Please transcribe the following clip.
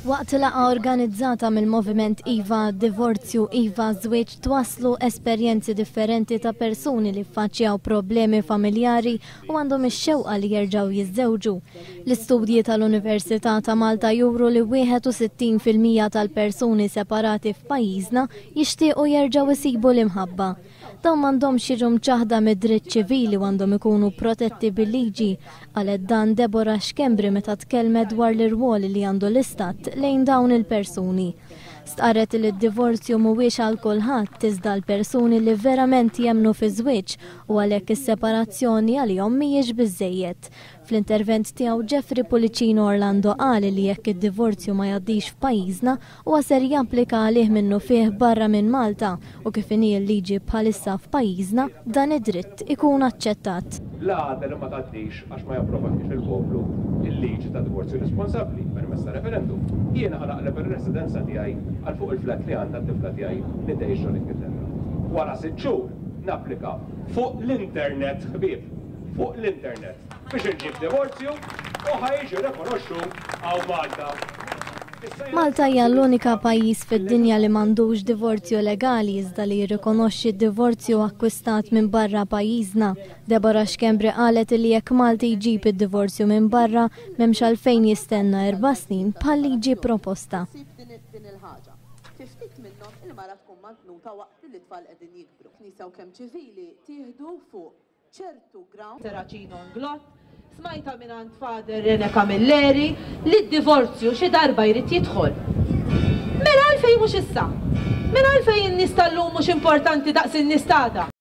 Waqt laqgħa organizzata mill-Moviment Iva Divorzju Iva Żwieġ twasslu esperjenzi differenti ta' persuni li ffaċċjaw problemi familjari u għandhom ix-xewqa li jerġgħu jiżżewġu. L-istudji tal-Università ta' Malta juru li 61% tal-persuni separati f'pajjiżna jixtiequ jerġgħu jsibu l-imħabba. Dawn m'għandhomx jiġu mċaħħda mid-dritt ċivili u għandhom ikunu protetti bil-liġi, qalet dan Deborah Schembri meta tkellmet dwar l-irwol li għandu l-Istat lejn dawn il-persuni. Stqarret li d-divorzju mhuwiex għal kulħadd iżda l-persuni li verament jemmnu fiż-żwieġ u għalhekk is-separazzjoni għalihom mhijiex biżżejjed. Fl-intervent tiegħu Jeffrey Pullicino Orlando qal li jekk id-divorzju ma jgħaddix f'pajjiżna huwa ser japplika għalih minnufih barra minn Malta u kif inhi l-liġi bħalissa f'pajjiżna dan id-dritt ikun aċċettat. L-għada li ma tgħaddix għax ma japprovathiex il-poplu il-liġi ta' divorzju responsabbli permezz ta' referendum, jiena ħa naqleb ir-residenza tiegħi għal fuq il-flat li għandha t-tifla tiegħi li tgħix ġol-Ingilterra. Wara sitt xhur napplika fuq l-internet ħbieb. fuq l-internet biex inġib divorzju u ħa jiġi rikonoxxut hawn Malta. Malta hija l-unika pajjiż fid-dinja li m'għandux divorzju legali iżda li jirrikonoxxi d-divorzju akkwistat minn barra pajjiżna. Deborah Schembri qalet li jekk Malti jġib id-divorzju minn barra m'hemmx għalfejn jistenna erba' snin bħal-liġi proposta. ċertu ground. Serracino Inglott, Smajtha mingħand Father Rene Camilleri li d-divorzju xi darba jrid jidħol. Mela għalfejn mhux issa? Mela għalfejn in-nies tal-lum mhux importanti daqs in-nies t'għada?